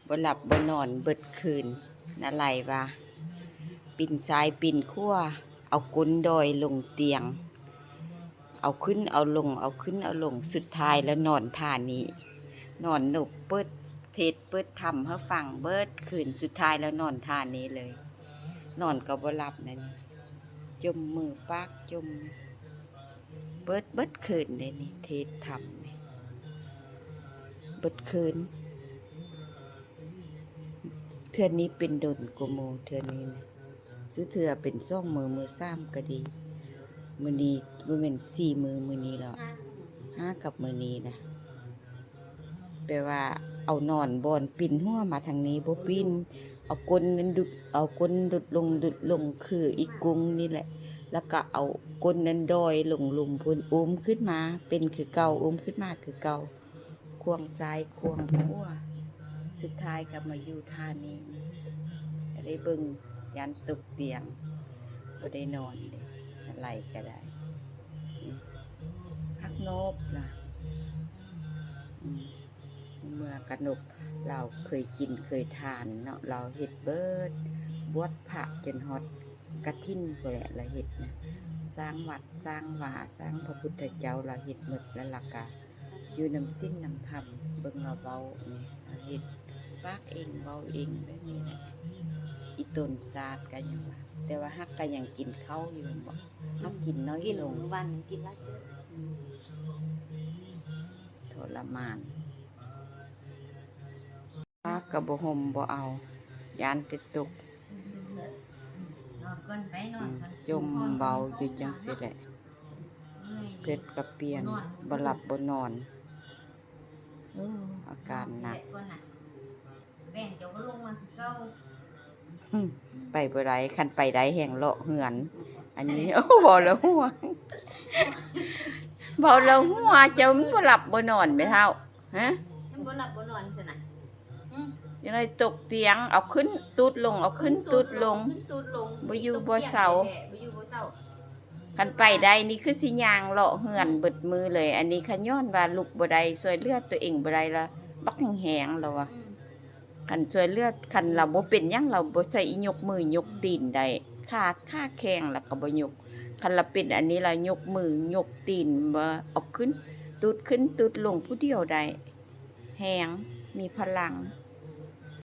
ບໍ່ຫຼັບບໍ່ນອນເບິດຄືນ. ນາໄລວ່າ ປິ່ນຊ້າຍປິ່ນຂວາ ເອົາກົ້ນດອຍລົງຕຽງ ເອົາຂຶ້ນເອົາລົງ ເອົາຂຶ້ນເອົາລົງ ສຸດທ້າຍແລ້ວນອນທ່ານີ້. ນອນນົບເປີດເທດເປີດທຳໃຫ້ຟັງເບິດຄືນ ສຸດທ້າຍແລ້ວນອນທ່ານີ້ເລີຍ. ນອນກໍບໍ່ຫຼັບນັ້ນ ຈົ່ມມືປາກຈົ່ມ ເປີດເບິດຄືນເດ້ນີ້ ເທດທຳນີ້ເບິດຄືນ. ເທື່ອນີ້ເປັນດົນກວ່າໝູ່ເທື່ອນີ້ນະ ສຸເທື່ອເປັນສອງມື້ ມື້ສາມກໍດີ. ມື້ນີ້ບໍ່ແມ່ນສີ່ມື້ ມື້ນີ້ແລ້ວ ຫ້າກັບມື້ນີ້ນະ. ແປວ່າເອົານອນບ່ອນປິ່ນຫົວມາທາງນີ້ບໍ່ປິ່ນ ເອົາກົ້ນນັ້ນດຸດ ເອົາກົ້ນດຸດລົງດຸດລົງ ຄືອີກຸ້ງນີ້ແຫຼະ ແລ້ວກໍເອົາກົ້ນນັ້ນດອຍລົງລຸ່ມພຸ້ນ ອຸ້ມຂຶ້ນມາເປັນຄືເກົ່າ ອຸ້ມຂຶ້ນມາຄືເກົ່າ ຂວາງຊ້າຍຂວາງຂວາ ສຸດທ້າຍກໍມາຢູ່ທ່ານີ້ ກໍໄດ້ເບິ່ງ ຢ້ານຕົກຕຽງ ບໍ່ໄດ້ນອນເດ້ ນາໄລກໍໄດ້ ຮັກນົບລະ ອືມ ເມື່ອກະນົບ ລາວເຄີຍກິນເຄີຍທານເນາະ ລາວເຮັດເບິດ ບວດພະຈົນຮອດກະຖິນພຸ້ນແຫຼະ ລາວເຮັດນະ ສ້າງວັດສ້າງວາ ສ້າງພະພຸດທະເຈົ້າ ລາວເຮັດໝົດ ແລ້ວລາວກະຢູ່ນຳສິນນຳທຳ. ເບິ່ງລາວເວົ້ານີ້ ລາວເຮັດ ປາກເອງເວົ້າເອງແບບນີ້ແຫຼະ. ອີຕົນຊາດກະຍັງວ່າ ແຕ່ວ່າຮັກກະຍັງກິນເຂົ້າຢູ່ແມ່ນບໍ່? ຮັກກິນໜ້ອຍລົງ ກິນມື້ວານກິນຫຼາຍເຕີບ ອືມ ທໍລະມານ. ປາກກໍບໍ່ຫົ່ມບໍ່ເອົາ ຢ້ານແຕ່ຕົກ ນອນກ່ອນໄປ ນອນກ່ອນ ອືມ ຈົ່ມເບົາຢູ່ຈັ່ງຊີ້ແຫຼະ ເພິ່ນກໍປ່ຽນ ບໍ່ຫຼັບບໍ່ນອນ ເອີ ອາການໜັກ. ແບງເຈົ້າກໍລົງມາຄືເກົ່າ ໄປບໍ່ໄດ້ ຄັນໄປໄດ້ແຮ່ງເລາະເຮືອນ. ອັນນີ້ ໂອ້ ເວົ້າແລ້ວຫົວ ເວົ້າແລ້ວຫົວ ເຈົ້າມັນບໍ່ຫຼັບບໍ່ນອນແມ່ເຖົ້າ ຮະ ມັນບໍ່ຫຼັບບໍ່ນອນຊັ້ນນະ ອືມ ຈັ່ງໃດຕົກຕຽງ ເອົາຂຶ້ນຕູດລົງ ເອົາຂຶ້ນຕູດລົງ ຂຶ້ນຕູດລົງ ບໍ່ຢູ່ບໍ່ເຊົາ ບໍ່ຢູ່ບໍ່ເຊົາ. ຄັນໄປໄດ້ນີ້ຄືຊິຍ່າງເລາະເຮືອນເບິດມື້ເລີຍ ອັນນີ້ຂະຍ້ອນວ່າລຸກບໍ່ໄດ້ ຊ່ວຍເຫຼືອຕົວເອງບໍ່ໄດ້ລະ ບັກແຮງໆ ລາວວ່າ ອືມ ຄັນຊ່ວຍເຫຼືອ ຄັນລາວບໍ່ເປັນຫຍັງ ລາວບໍ່ໃຊ້ອີຍົກມືຍົກຕີນໄດ້ ຂາ ຂາແຂງລາວກໍບໍ່ຍົກ. ຄັນລາວເປັນອັນນີ້ລາວຍົກມືຍົກຕີນ ບໍ່ ເອົາຂຶ້ນ ຕູດຂຶ້ນຕູດລົງຜູ້ດຽວໄດ້ ແຮງ ມີພະລັງ.